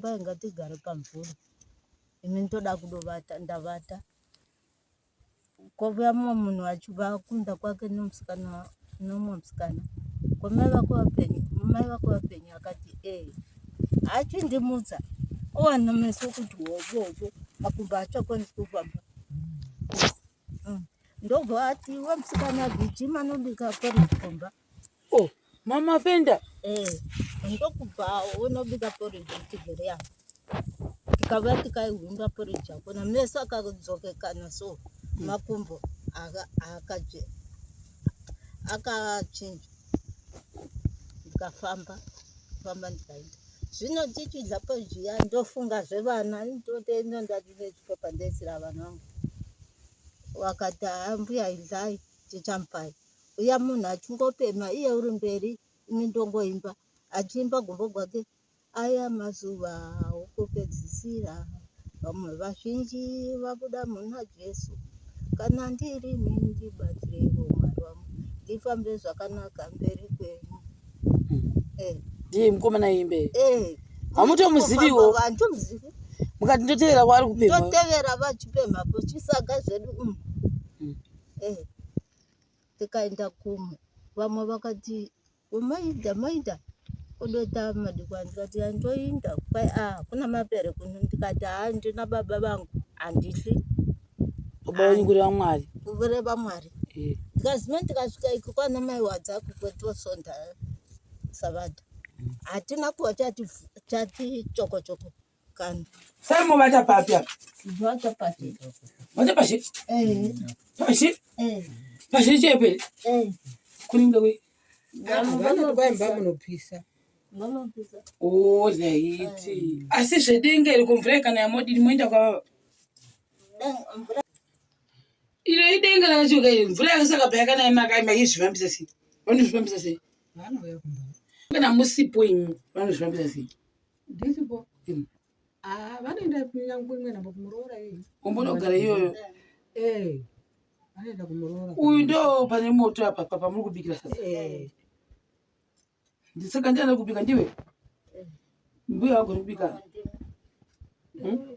Kwai ngatigare pamvuri ini ndoda kudovata ndavata kovuya mumwe munhu achibva kunda kwake nomusikana nomumwe musikana ko mai vako vapenyu mai vako vapenyu akati ee achindimutsa owana meso kuti hovovo makumbo achakwanisi kufamba Ndobva ati we musikana gijima anobika porridge kumba. Oh, mama fenda. Eh, ndokubva unobika porridge tigere apa. Tikauya tikaihumba porridge yakona meso akadzokekana so makumbo akaje akachinja. Ndikafamba famba ndikaenda. Zvino tichidya porridge iya ndofunga zvevana ndotenda ndati nechipepa ndoisira vana vangu. Vakati haa mbuya idlai tichamupai. Uya munhu achingopemha iye uri mberi ini ndongoimba achiimba gumbo gwake aya mazuva okupedzisira vamwe vazhinji vabuda muna Jesu kana ndirini ndibatsireiwo Mwari wangu ndifambe zvakanaka mberi kwenyu. Eh. Ndiye mukomana imbe. Eh. Hamutomuziviwo. Handimuzivi. Mukati ndotevera kwaari kupemha. Ndotevera vachipemha kuchisaga zvedu. Mm. Mm. Eh. Tikaenda kumwe. Vamwe vakati umaida maida kudota madikwa ndikati andoinda kwai ah kuna mapere kuno ndikati haa ndina baba vangu handihli. Baba wenyu kureva Mwari. Kureva Mwari. Eh. Ndikazima ndikasvika iko kwana mai Wadzaku kwetosonda savadha. Hatina kuwa chati chati choko choko kana. Sai movata papi apa? Vata pashi. Vata pashi? Eh. Pashi? Eh. Pashi chepe? Eh. Kuninga we. Vanoti kwai mba munopisa. Vanopisa. Oh, ndaiti. Asi zvedenga iri kumvura kana yamodini moenda kwavava. Mvura Iro idenga rakachoka iri mvura yakasaka payakanaya maizvifambisa sei? Vanozvifambisa sei? Vanouya kumba. Kana musipo imi vanozvifambisa sei? Ndisipo. Ah, vanoenda kunyangwe imwe nhambo kumuroora iyi. Umbonogara iyoyo. Eh. Vanoenda kumuroora. Uyu ndo pane moto apa pamuri kubikira sasa. Eh. Ndisaka ndiani kubika ndiwe? Mbuya wagona kubika. Hmm?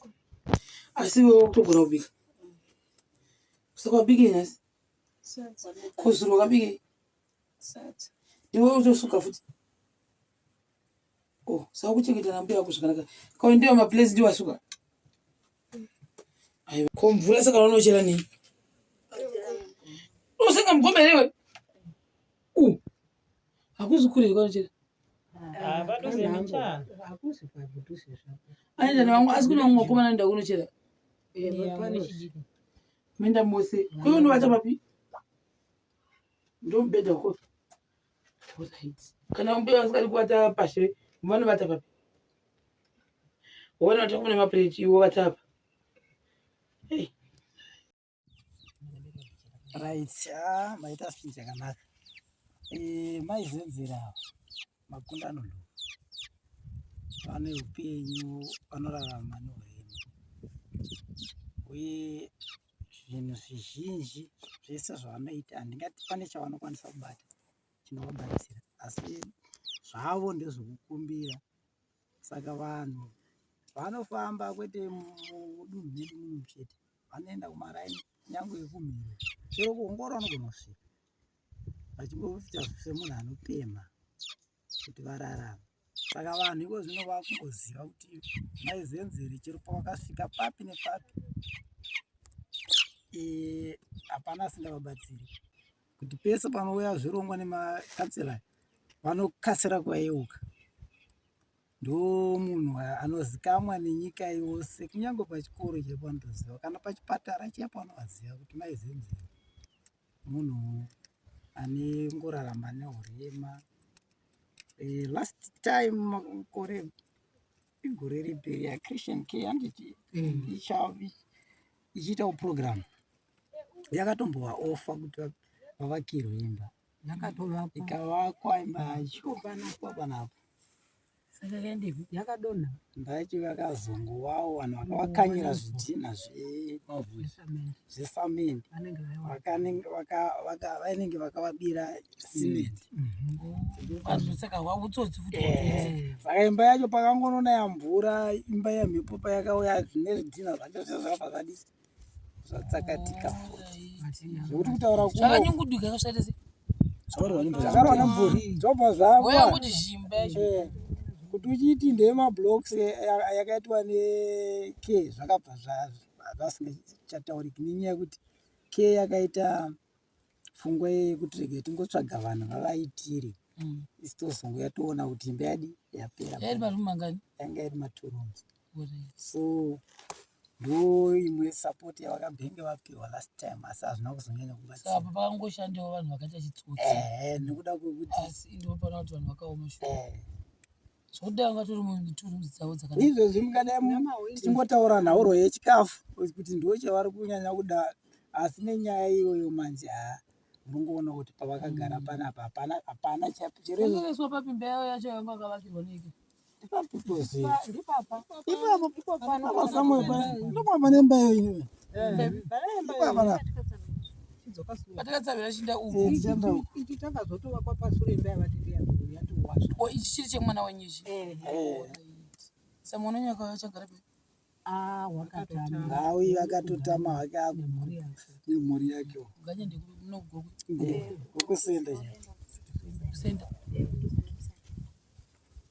Asi iwe ukutogona kubika. Saka wabikei nhasi? Kozuro wakabikei? Sadza. Iwe utosuka futi. Oh, saka kuchengeta nambuya wako zvakanaka. Ko ndiwo maplates ndiwo asuka? Aiwa. Ko mvura saka unochera nei? Unosenga mugombe here iwe? U. Hakuzi kure here kwaunochera? Ah, padhuze mbichana. Hakuzi padhuze zvapo. Anoenda nevamwe asi kune vamwe vakomana anoenda kunochera. Eh, Yeah, pano. Moenda mose. Ko iwe unovata papi? Ndomubhedha wako. Alright. Kana mbuya vasingadi kuvata pashe, vanovata papi? Waona kuti kune mapureti iwe wovata apa. Hey. Right, ah, maita speech yakanaka. Eh, maizenzera ava makundano ndlovu vane upenyu vanorarama neurema uye zvinhu zvizhinji zvese zvavanoita handingati pane chavanokwanisa kubata chinovabatsira asi zvavo ndezvekukumbira saka vanhu vanofamba kwete mudunhu medu muno chete vanoenda kumaraini kunyange ekumhiri chero kuongorora vanogona kusvika vachingoita semunhu anopemha kuti vararame saka vanhu iko zvino vakungoziva kuti maizenzere chero pavakasvika papi nepapi eh, hapana asingavabatsiri kuti pese panouya zvirongwa nemakansela vanokasira kuvayeuka ndomunhu anozikamwa nenyika yose kunyange pachikoro chaipo vanotoziva kana pachipatara chaipo vanovaziva kuti maizenzere munhu anengorarama nehurema eh, last time makore igore riperi yachristian k handiti mm. ichiitawo program yakatombova ofa kuti vavakirwe imba ikavakwa imba yacho panapa. Saka yakaendepi? Yakadonha. Imba yacho yakazongowawo vanhu vakavakanyira zvidhinha zvesamende vainenge vakavabira simende. Saka hwautsotsi futi. Saka imba yacho pakangononaya mvura imba yemhepo payakauya nezvidhinha zvacho zvese zvakabva zvadii zvatsakatika futi zvekuti kutaura zvakanyunguduka zvakaita sei zvakarwa nemvura zvobva zvawa kuti zhimba eh, kuti uchiti ndeyemablocks eh, yakaitwa nek zvakabva zvasingachatauriki nenyaya yekuti k yakaita pfungwa yekuti regai tingotsvaga vanhu vavaitire mm. isi tozongo yatoona kuti imba yadi yapera yanga iri maturooms so ndo imwe support yavakambenge vapiwa last time asi hazvina kuzonyanya kubatsira apa pakangoshandiwa vanhu vakaita chitsotsi ehe nekuda kwekuti asi ndopana kuti vanhu vakaoma shuwa eh. Zvokuti vanga vatori muturums dzavo dzakanaka. Izvezvi mungadai tichingotaura nhauro yechikafu kuti ndo chavari kunyanya kuda asi nenyaya iyoyo manje haa muringoona kuti pavakagara mm. panapa hapana hapana chirezwa papi imba yavo yacho yanga vakavakirwa neiko ndipapa ipapo somewhere pa pane imba iyo iniwe ipapa napa patakatsamira chinda uku ichi chakazotovakwa pasure imba yavatete o ichi chiri chemwana wenyu ichi sa mwana wenyu akauya achagara pe ah, wakatama ngauyi akatotama hake nemhuri yake ganya ndekunogoku gokusenda kusenda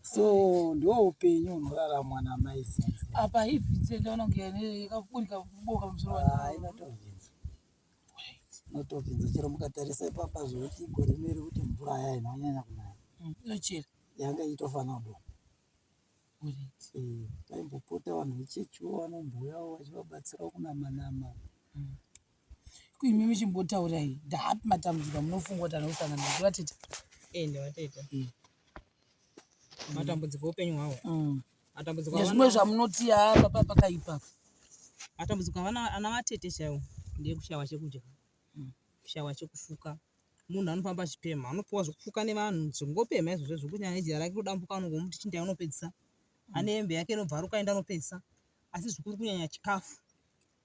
so ndiwo upenyu hunoraramwa namai zenze apa haibvinze ndaona kunge yakaburika boka pamusoro ah, inotobvinza inotobvinza chero mukatarisa ipapa zvekuti gore rino iri kuti mvura aya inonyanya kunaya mm, inochera yanga ichitofanira kudonha eh, vaimbopota vanhu vechechiwo vanombouyawo vachivabatsirawo kunamanama mm. Imi michimbotaurai ndaapi matambudziko amunofunga kuti anosangana nawo vatete? Eh, ndavatete. Mm. Matambudziko eupenyu hwawo. Mm. Matambudziko nezvimwe zvamunoti haa papa pakaipa. Matambudziko avana ana vatete chaiwo ndeyekushaiwa chekudya. Mm. Kushaiwa chekufuka. Munhu anofamba achipemha, anopuwa zvekufuka nevanhu, zvekungopemha izvozvo zvekunyanya nejira rake kudambuka anongomuti chindai unopedzisa. Mm. Ane hembe yake inobvaruka enda anopedzisa. Asi zvikuru kunyanya chikafu.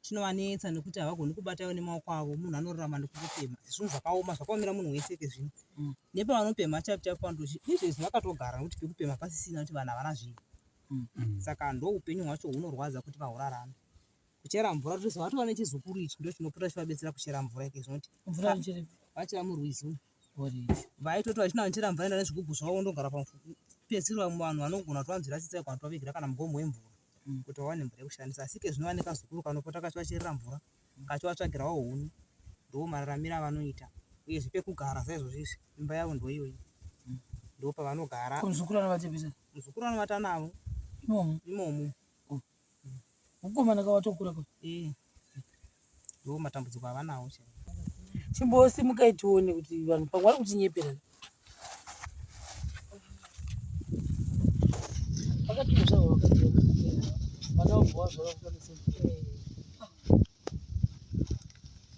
chinovanetsa nekuti havagoni kubata ivo nemaoko avo munhu anorarama nekungopemha zvinhu zvakaoma zvakaomera munhu wese kezvino mm. nepavanopemha chaipo chaipo panotochi izvezvi vakatogara nekuti pekupemha pasisina kuti vanhu havana zvinhu mm. mm. saka ndo upenyu hwacho hunorwadza kuti vahurarame kuchera mvura totoziva vatova nechizukuru ichi ndo chinopota chivabetsera kuchera mvura ike zvinoti vachera murwizi vaitoti vachina vachera mvura enda nezvigubhu zvavo ndogara pamupedzisiro vamwe vanhu vanogona kuti vanzwira tsitsi vaigona kutovavigira kana mugomo wemvura mm. kuti vawane mvura yekushandisa asi ke zvino vane kazukuru kanopota kachivacherera mvura mm. kachivatsvagirawo huni ndo mararamiro avanoita uyezve pekugara saizvozvo izvi imba yavo ndoiyoyi mm. ndo pavanogara muzukuru anovatepesa muzukuru anovata navo imomo imomo oh. mukomana kawatokura ka eh. ndo matambudziko avanawo chaiwo chimbosimukai tione kuti vanhu pamwe vari kutinyepera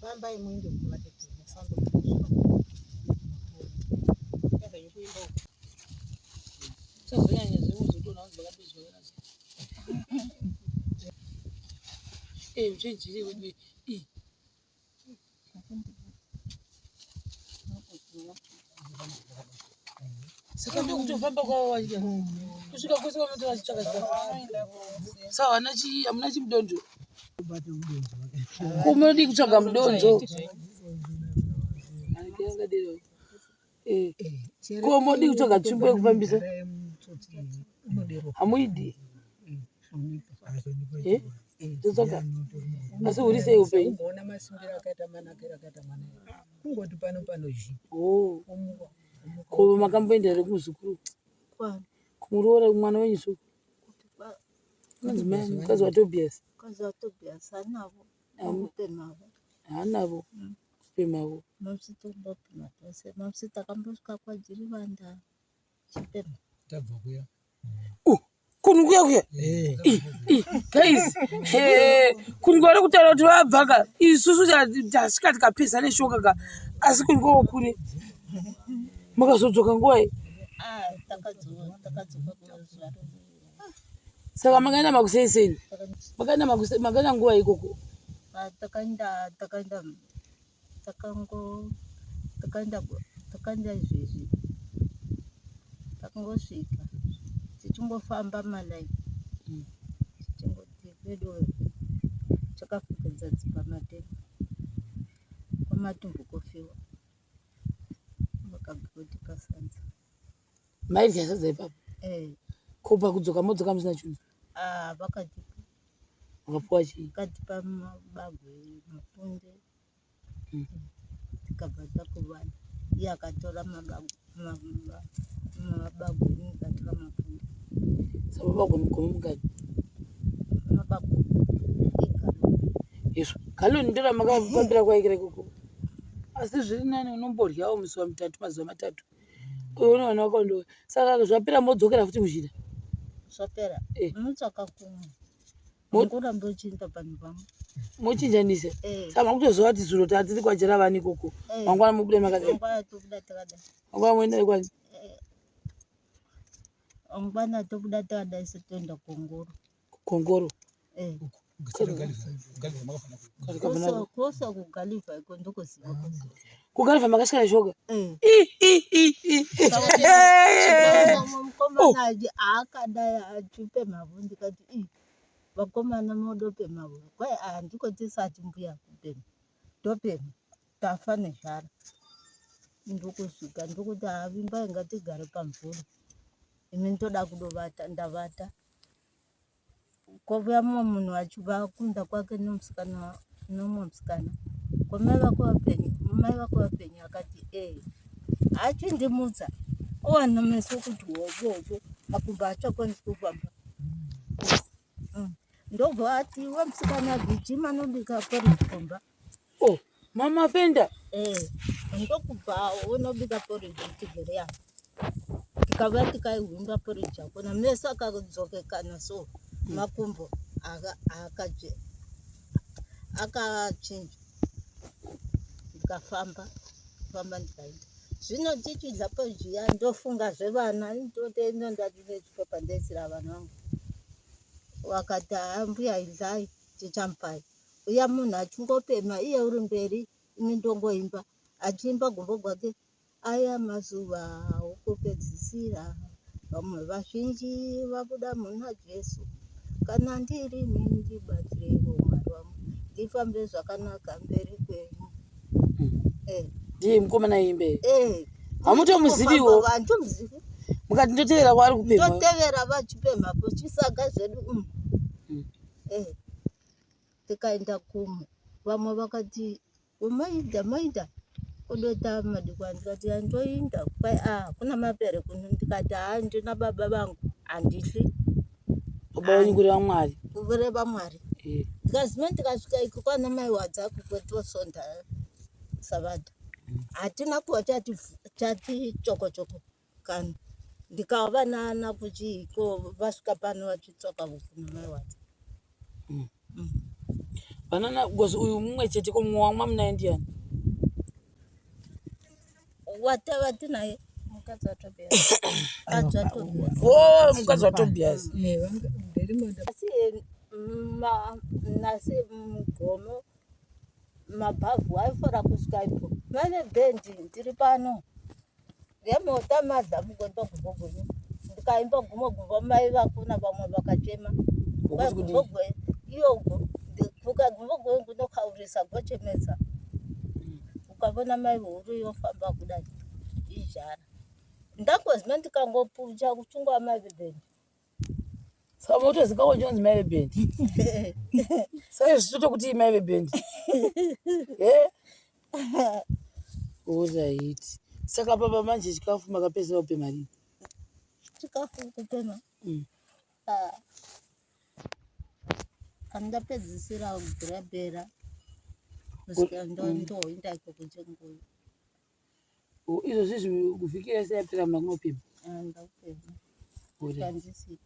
Fambai muende kuvatete mufambe Sazonyanya zvekuzotoona vanzi vakapedzwa Eh, zvejiri wedu ii saka ndokutofamba kwavo vachiita kusvika kwese kwavanoita vachitsvaka chikafu sa havana chi hamuna chimudonzvo ko munodii kutsvaga mudonzvo Eh, ko modii kutsvaga tsvimbo yekufambisa hamuidi Eh? Totsvaga asi uri sei upenyu Ugoona masimbiro akaita manakiro akaita mwana kungoti pano pano zhi Oh. Ko makamboenda here kumuzukuru? Kwani? Kumuroora mwana wenyu su? Unonzi mai mukadzi waTobias. Mukadzi waTobias anavo. Anopemavo. Haanavo. Kupemavo. Mamsi tombopema tose. Mamsi takambosvika kwaJirivanda. Chipema. Tabva kuya. Kunhu kuya kuya. Guys, kunhu vari kutaura kuti vabva ka isusu tasvika tikapesa neshoka ka asi kunhu kwavo kure. Makazodzoka nguwai? Ah, takadzoka zuva Saka makaenda makuseiseni? Makaenda makuse makaenda nguva ikoko? Ah, takaenda takaenda takango takaenda takaenda izvezvi takangosvika tichingofamba malai tichingoti vedu chakafukidza dzimba matenga kwamatumbu kofiwa vakabva kutipa sadza. Maidya sadza ipapo? Eh. Ko pakudzoka modzoka musina chinhu? Ah, vakatipa. Makapuwa chii? Vakatipa mabagwe, mafunde. Tikabva takuvana. Iye akatora mabagwe, mabagwe ini ndikatora mafunde. Saka mabagwe mugome mungani? Mabagwe igaloni. Izvo galoni ndiro ramakafambira kwaikira ikoko. Asi zviri nani unomboryawo misuwa mitatu mazuva matatu. Uyo une vana vako saka zvapera modzokera futi muzhira. Zvapera. Eh. Unotsvaka kumwe. Mongoramba uchienda panhu pamwe. Mochinjanisa. Eh. Saka makutoziva kuti zuro tatiri kwaJaravani ikoko. Eh. Mangwana mobuda makadai. Mangwana tobuda takadai. Mangwana moenda kwani? Eh. Mangwana tobuda takadai setoenda Kongoro. Kongoro. Eh. Kosa kuGalivha iko ndokuziva kosa. KuGalivha makasvika shoka? Eh. I i i i. Mukomana akadai achipemha vhu ndikati i vakomana modopemha vhu. Kwai handiko tisati mbuya kupemha. Topemha tafa nezhara. Ndokusvika ndokuti havimbai ngatigare pamvura. Imi ndoda kudovata ndavata. Kwauya mumwe munhu achibva kunda kwake nomusikana nomumwe musikana. Ko mai vako vapenyu? Mai vako vapenyu akati ee. Achindimutsa owana meso kuti hovo hovo makumbo haachakwanisi kufamba. Ndobva ati iwe musikana gijima anobika porridge kumba. Oh, mama fenda. Eh, ndokubva unobika porridge tigere apa. Tikauya tikaihumba porridge yakona meso akadzokekana so makumbo akachinja. Ndikafamba famba ndikaenda. Zvino tichidya porridge iya ndofunga zvevana ndotenda chipepa ndoisira vana vangu. Vakati haa mbuya idyai tichamupai. Uya munhu achingopema iye uri mberi ini ndongoimba achiimba gumbo gwake aya mazuva okupedzisira vamwe vazhinji vabuda muna Jesu kana ndirini ndibatsireiwo Mwari wangu ndifambe zvakanaka mberi kwenyu. Eh. Ndiye mukomana imbe. Eh. Hamutomuziviwo. Handitomuzivi. Mukati ndotevera kwaari kupemha. Ndotevera vachipemha kuchisaga zvedu. Eh. Tikaenda kumwe vamwe vakati umaida maida kudota madikwa ndikati andoinda kwai ah kuna mapere kuno ndikati haa ndina baba vangu handihli. Baba wenyu kureva Mwari. Kureva Mwari. Eh. Ndikazima ndikasvika iko kwana mai wadzako kwetosonda savadha. Hatina kuwa chati chati choko choko kana ndikava nana kuti iko vasvika pano vachitsvaka kuna mai wadza. Vanana because uyu mumwe chete ko mumwe wamwa munaye ndiani? Watava tinaye mukadzi waTobias. Mukadzi waTobias. Oh, mukadzi waTobias. Asi nasi mugomo mabhavhu aifora kusvika ipo. Mane bhendi ndiri pano. Yemota madla mugondo gumbo gwenyu. Ndikaimba gumo gumbo mai vakuna vamwe vakachema. Ngokuti kudii? Gumbo gwe iyo kuka gumbo gwenyu kunokaurisa gochemedza. Ukavona mai huru yofamba kudai izhara. Ndangozima ndikangopucha kuchungwa mai vebhendi. Saka motoziva kuti mai vebhendi. Saka izvi totokuti mai vebhendi. Eh? Alright. Saka baba manje chikafu makapedzisira kupema rini? Chikafu kupema. Ah. Andapedzisira kugirabhera kusvika ndoenda ikoko chenguyo. Izvozvi izvi kuvhiki yese yapera muna kunopema? Ndakupema. Kandisika.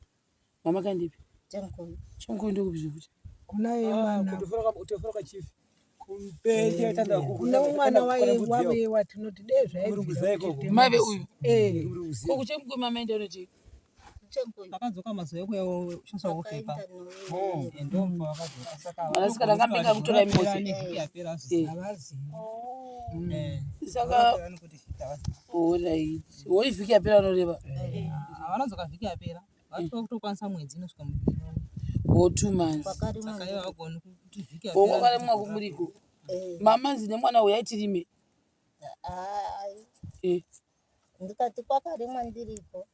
Mama kandipi? Chenguyo. Chenguyo ndokupi futi? Kunaye mwana. Kutofora kwachief. Kune mwana wave watinoti dei zvaibvira. Maive uyu. Ko kuchemukwe mamaenda unoti Vakadzoka mazuva ekuya ushandiswa kufepa. Ndomba vakadzoka saka Vanasikana vakapinda kutora imosi. Nevhiki yapera hazvizivi. Havazivi. Saka alright. Woi vhiki yapera unoreva. Havanadzoka vhiki yapera. Vatova kutokwanisa mwedzi inosvika muviri. Wo 2 months. Saka ivo havagoni kuti vhiki Wo kwakarimwa kumuriko. Mama nzi nemwana uyai tirime. Ndikati kwakarimwa ndiripo.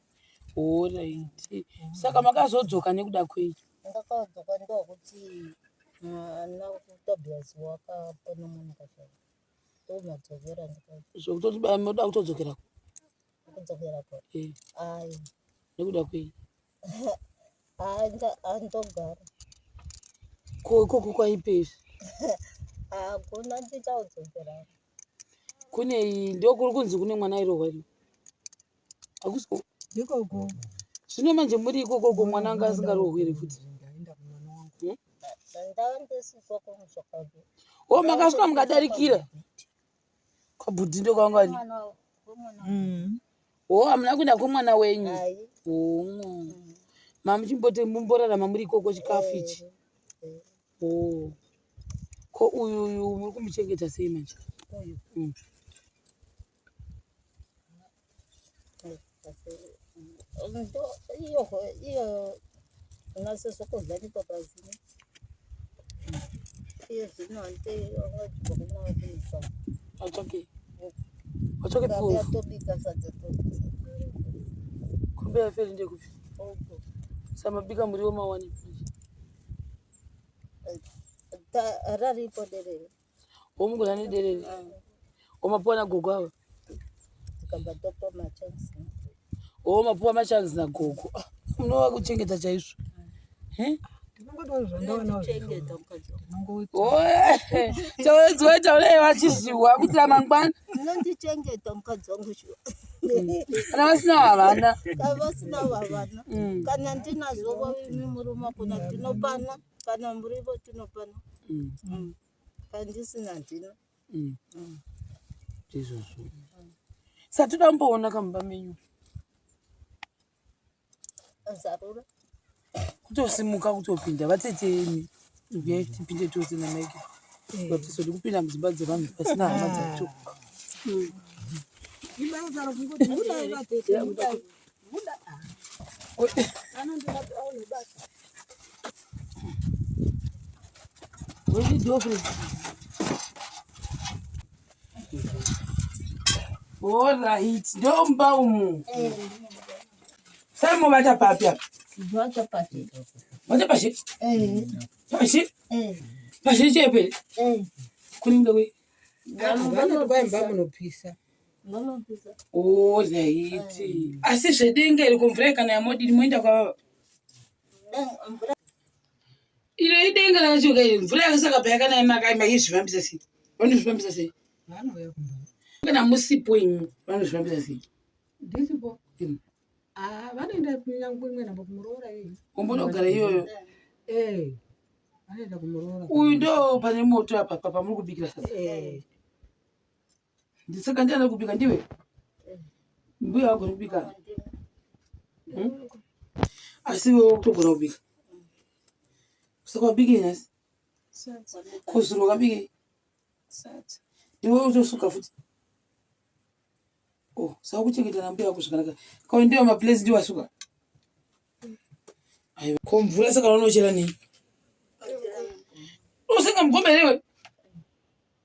Alright. Saka makazodzoka nekuda kwei? Ndakadzoka ndokuti mwana Tobias wakapona mwana kashaya. Ndomadzokera ndikati Zvekutoti baba moda kutodzokera. kudzokera ko. Ai. Nekuda kwei? Andogara. Ko ikoko kwaipei? Hakuna ndichaudzokera. Kune ndokuri kunzi kune mwana airohwa iri. Hakusi Ndikoko. Zvino manje muri ikoko mwana anga asingarohwi here futi? Ndaenda kumwana wangu. Ndava ndisiko kumusha kwake. O makasvika mukadarikira. Kwabhudhi ndokwanga ari. Mwana O hamuna kuenda kwemwana wenyu. Ai. Omwo. Mamuchimboti mumborarama muri ikoko chikafu ichi. O. Ko uyu uyu muri kumuchengeta sei manje? Uyu. Ndo iyo iyo unasisa kudya ndipo pazini. Iye zvino hande wangadya kuna kuita. Watsvake. Watsvake Kabe pofu. atobika sadza tobika. Kombe yaferi ndekupi? Uko. Samabika muriwo mawani. Ta raripo derere. Womugona nederere. Wamapuwa nagogo ava. Tikabva topa machansi. Wamapuwa machanzi nagogo. Ah, Munova kuchengeta chaizvo. Tinongodawo zvandawanawo Unondichengeta mukadzi wangu. Tinongoti Taurai taurai vachizviwa kuitira mangwana. Unondichengeta mukadzi wangu shuwa. Kana vasina havana. Kana vasina havana. Kana ndinazvo imi murume kuna tinopana. Kana murivo tinopana. Kana ndisina ndina. Ndizvozvo. Saka toda kumboona kamumba menyu. Zarura. Kutosimuka kutopinda vatete imi. Uyai tipinde tose namaike. Vatisodi kupinda mudzimba dzevanhu pasina hama dzacho. Ibasa rokungoti budai vatete budai. Buda. Anondida aone basa. Wedi dofre. Alright, ndomba umu. Sai mobata papi apa? Zvata pashi. Bata pashi? Pashi? Pashi chepe? Kuninga kwe? Vanoti kwaimba munopisa. Vanopisa. Alright. Asi zvedenga iri kumvura kana yamodini moenda kwavava. Mvura Iro idenga rakachoka iri mvura yakasaka payakanaya maizvifambisa sei? Vanozvifambisa sei? Vanouya kumba. Kana musipo imi vanozvifambisa sei? Ndisipo. Ah, vanoenda kunyangwe imwe nhambo kumuroora iyoyo. Umbonogara iyoyo. Eh. Vanoenda kumuroora. Uyu ndo pane moto apa pa pamuri kubikira sadza. Ndisaka ndiani kubika ndiwe? Mbuya wagona kubika. Asi iwe kutogona kubika. Saka wabikei nhasi? Kozuro wakabikei? Ndiwe utosuka futi. Oh, saka kuchengeta nambuya wako zvakanaka. Kwa ndiyo maplates ndiwo asuka. Aiwa, ko mvura saka unochera nei? Unosenga mugombe here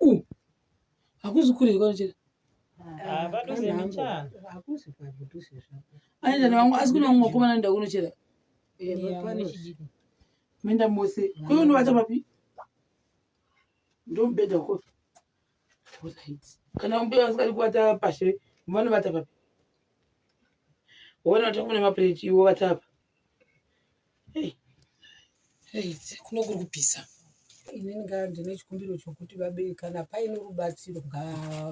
iwe? Hakuzi kure kwanochera. Padhuze michana. Hakuzi padhuze zvako. Anoenda nevamwe asi kune vamwe vakomana anoenda kunochera. Panozi. Moenda mose. Kwewe unovata papi? Ndomubhedha wako. Alright. Kana mbuya vasingadi kuvata pashe, vanovata papi? Waona kuti kune mapureti iwo vata apa. Hey. Hey, kuno kuri kupisa. Inini nga ndine chikumbiro chokuti vabe kana paine rubatsiro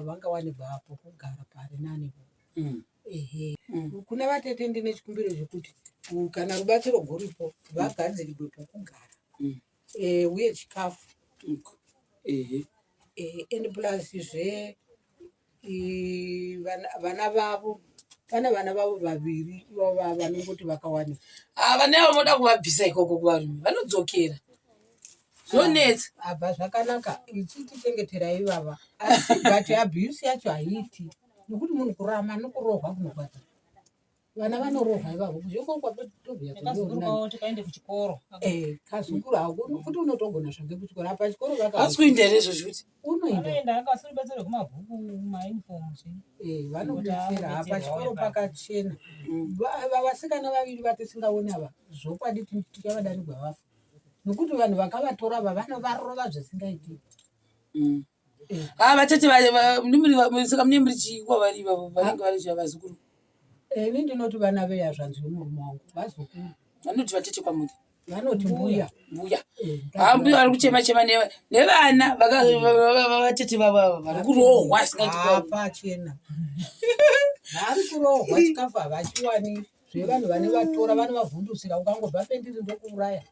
vangawanikwa pokugara pari nani. Ehe. Kuna vatete ndine chikumbiro chokuti kana rubatsiro guripo vagadzirirwe pokugara. Uye chikafu. Ehe. Eh, and plus zve vana vavo pane vana vavo vaviri ivava vanongoti vakawanikwa. Ah, vana avo moda kuvabvisa ikoko kuvarume vanodzokera zvonetsa. Apa zvakanaka ichitichengetera ivava asi but abuse yacho haiiti nekuti munhu kurama nokurohwa kunorwadza. Vana vanorohwa ivavo kuzviko kwatobhuya Kazukuru kavo tikaende kuchikoro. Eh, kazukuru hako kuti unotogona zvake kuchikoro apa chikoro vaka Asi kuinda here izvozvi kuti? Unoenda. Anoenda anga asiri betsero kumabhuku mauniform chi. Eh, vanobetsera apa chikoro pakachena. Mm. Vasikana vaviri vatisingaoni ava zvokwadi tichavadanigwa vafa nokuti vanhu vakavatora ava vanovarova zvisingaiti. Mm. Ah, vatete saka mune muri chii kwavari ivavo vanenge vari chii vazukuru? Ini ndinoti vana veya zvanzi yomurume wangu vazukuru. Vanoti vatete kwamuri? Vanoti mbuya. Mbuya. Ah, mbuya vari kuchema chema nevana vatete vavo ava vari kurohwa asingaiti kwauri. Hapachena. Vari kurohwa chikafu havachiwani zvevanhu vane vatora vanovavhundusira ukangobva pendiri ndokuuraya.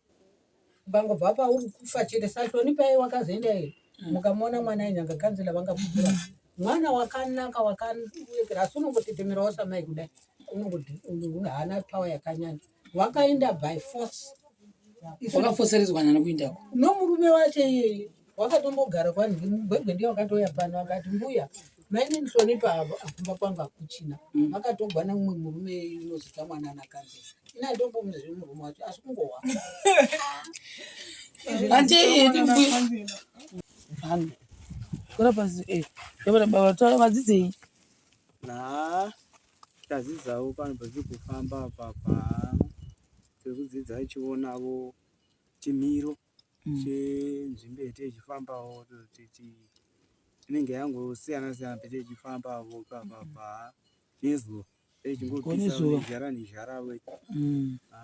Ukangobva pauri kufa chete sahloni paye wakazoenda here mukamuona mwana ainyanga kanzela vangakukura mwana wakanaka wakaekera asi unongotetemerawo samai kudai unongoti haana power yakanyanya wakaenda by force Wakafoseredzwa nani kuendako? Nomurume wacho iyeye wakatombogara kwanzi mugwegwe ndiye wakatouya pano akati mbuya maini ndihlonipa kumba kwangu hakuchina vakatogwa nemumwe murume unozita mwana anakanzela ini handombomuzivi murume wacho asi kungohwa. Hanti mbuya. Vanhu. Kora pasi eh. Yabona baba taura madzidzei? Haa, tadzidzawo pano patiri kufamba apa pa tiri kudzidza ichionavo chimiro chenzvimbo yetichifambawo titi inenge yangosiyana siyana petichifambawo ipapapa nezuva Ko nezuva. techingopisa nezhara nezhara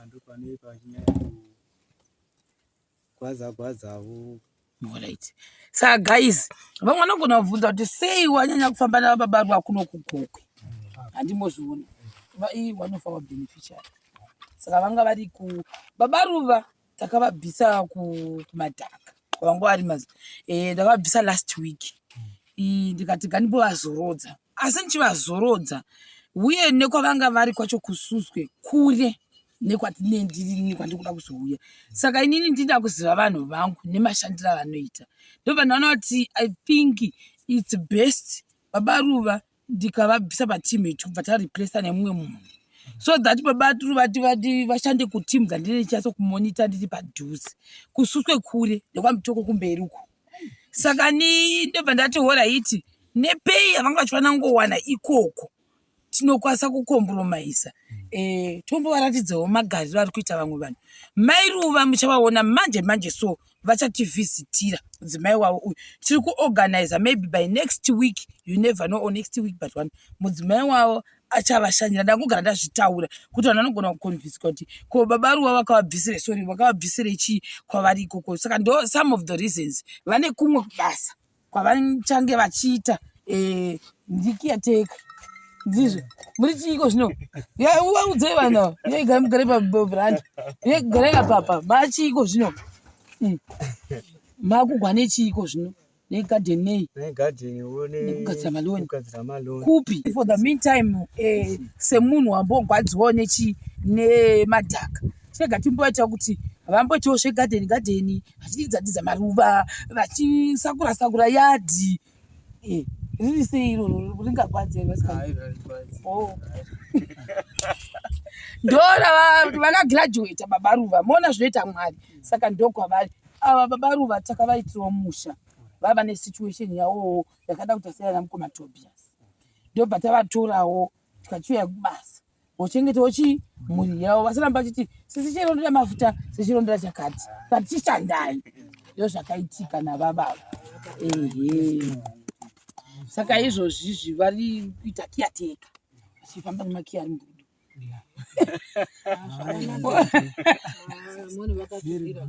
ndopane pachinyanya kugwadza gwadzavo. Alright. Saka guys, vamwe vanogona kubvunza kuti sei wanyanya kufamba nababa Ruva kuno kuGokwe. Handimbozviona. One of our beneficiary. Saka vanga vari ku baba Ruva takavabvisa kumadhaka. Vanga vari mazi. Ndakavabvisa last week. Ndikati ngandimbovazorodza. Asi ndichivazorodza uye nekwavanga vari kwacho kuSuswe kure nekwandiri kwandiri kuda kuzouya. Saka inini ndinoda kuziva vanhu vangu nemashandiro avanoita. Ndobva ndaona kuti I think it's best baba Ruva ndikavabvisa pateam yetu kubva tareplacer nemumwe munhu so that baba Ruva vashande kuteam dzandinenge ndichinyatso kumonita ndiri padhuze. Kususwe kure nekwaMutoko kumberi uko. Saka ndobva ndati horaiti nepei yavanga vachifanira kungowana ikoko tinokwanisa kukompromaisa tombovaratidzawo magariro ari kuita vamwe vanhu. Mai Ruva muchavaona manje manje so vachativhizitira mudzimai wavo uyu. Tiri kuorganiza maybe by next week, you never know, or next week but one mudzimai wavo achavashanyira. Ndangogara ndazvitaura kuti vanhu vanogona kuconvince kuti ko baba Ruva vakavabvisire, sorry, vakavabvisire chii kwavari ikoko. Saka ndo some of the reasons. Vane kumwe kubasa kwavachange vachiita ndikiateka ndizvo. Muri chiiko zvino? Uwaudzei vanhu ava. Yei mugare pabrand. Yei garai apapa. Machiiko zvino? Makugwa nechiiko zvino? Negarden nei? Negarden wo ne Nekugadzira maloni. Kugadzira maloni. Kupi? For the meantime, semunhu wambogwadziwawo nechi nemadhaka. Chega timboita kuti vamboitawo zvegarden garden, vachididzadidza maruva, vachisakura sakura yadhi. Riri sei iroro ringagwadze here vasikana? Hai, harigwadzi. Oh. Ndora vakagraduate baba Ruva, moona zvinoita Mwari. Saka ndokwavari. Ava baba Ruva takavaitirawo musha. Vava nesituation yavowo yakada kuita seyana mukoma Tobias. Ndobva tavatorawo tikachiuya kubasa. Vochengetawo chii mhuri yavo vasaramba vachiti sisi chirondera mafuta sisi chakati. Tatichishandai. Ndozvakaitika navababa. Ehe. Saka izvozvizvi vari kuita caretaker. Vachifamba nemakiya ari murudo. Vamweni vakatsvukira.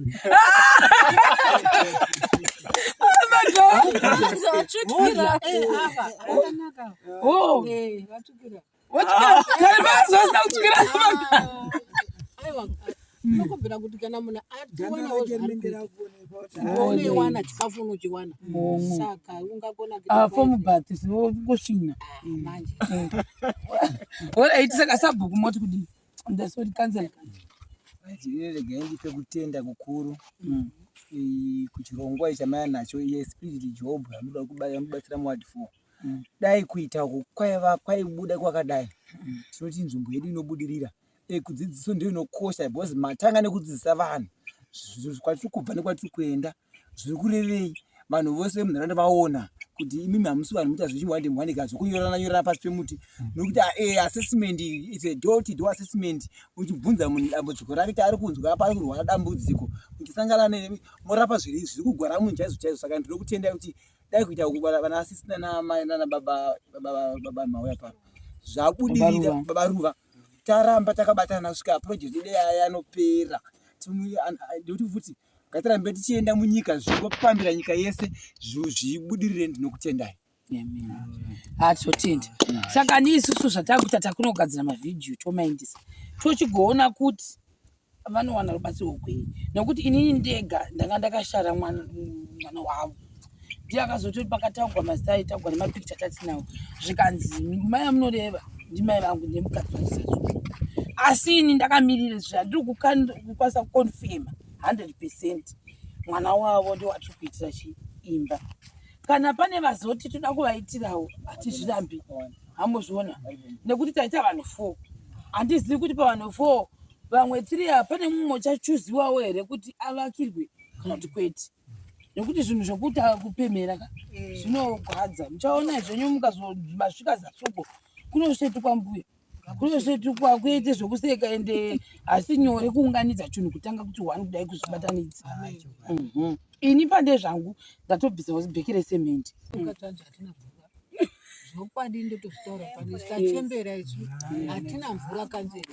Apa akanaka. Oh. Vatsvukira. Vatsvukira. Kare mazuva asina kutsvukira. Aiwa, tinokubvira kuti kana munhu Ganda atiwanawo rake rinenge zvaari kuita. rakuonekwa. Unoiwana chikafu unochiwana. Saka ungagona Ah, fomu bath zvinongosvina. Ah, manje. Alright, saka sabhuku moti kudii? Ndasori councillor. Regai ndipe kutenda kukuru kuchirongwa ichi chamaya nacho iye spirit job yamunoda kubatsira muward 4. Dai kuita uku kwaiva kwaibuda kwakadai, tinoti nzvimbo yedu inobudirira. Kudzidziso ndiyo inokosha because matanga nekudzidzisa vanhu kwatiri kubva nekwatiri kuenda zviri kurevei. Vanhu vose munharaunda vaona kuti imimi hamusi vanhu muita zvechiwande mwanika zvekunyorana nyorana pasi pemuti, nokuti assessment is a door to door assessment. Uchibvunza munhu dambudziko rake chaari kunzwa paari kurwara dambudziko, muchisangana morapa zviri kugwara munhu chaizvo chaizvo. Saka ndinokutendai kuti dai kuita uku vana asisi nana nana baba baba baba mauya pano zvabudirira. Baba Ruva, taramba takabatana kusvika project yedu yanopera. Ndikuti futi ngatirambe tichienda munyika zvingopambira nyika yese zvibudirire. Ndinokutendai. Hatotenda. Saka ni isusu zvatakuita, takunogadzira mavhidhiyo tomaindisa, tochigoona kuti vanowana rubatsiro rwei, nekuti inini ndega ndanga ndakashara mwana wavo. Ndiye akazototi pakataugwa mazita aitaugwa nemapikicha tatinawo, zvikanzi mai amunoreva ndimai vangu, ndemukadzi wachisazo. Asi ini ndakamirira zvandiri kukwanisa kuconfirma 100%, mwana wavo ndowatiri kuitira chiimba. Kana pane vazoti toda kuvaitirawo, hatizvirambi, hamuzviona, nekuti taita vanhu 4. Handizivi kuti pavanhu 4 vamwe tiri apa pane mumwe uchachuziwawo here kuti avakirwe kana kuti kwete, nekuti zvinhu zvokuti kupemera ka zvinogwadza. Muchaona zvenyu mukazomasvika zasuko kunosvetukwa, mbuya, kunosvetukwa kuite zvokuseka. Ende hasi nyore kuunganidza chinhu kutanga kuti one kudai kuzvibatanidza. Ini pande zvangu ndatobvisawo bheki resemendi. Ukatanzi hatina mvura, zvokwadi ndotozvitaura pano, tachembera isu, hatina mvura kanzeri.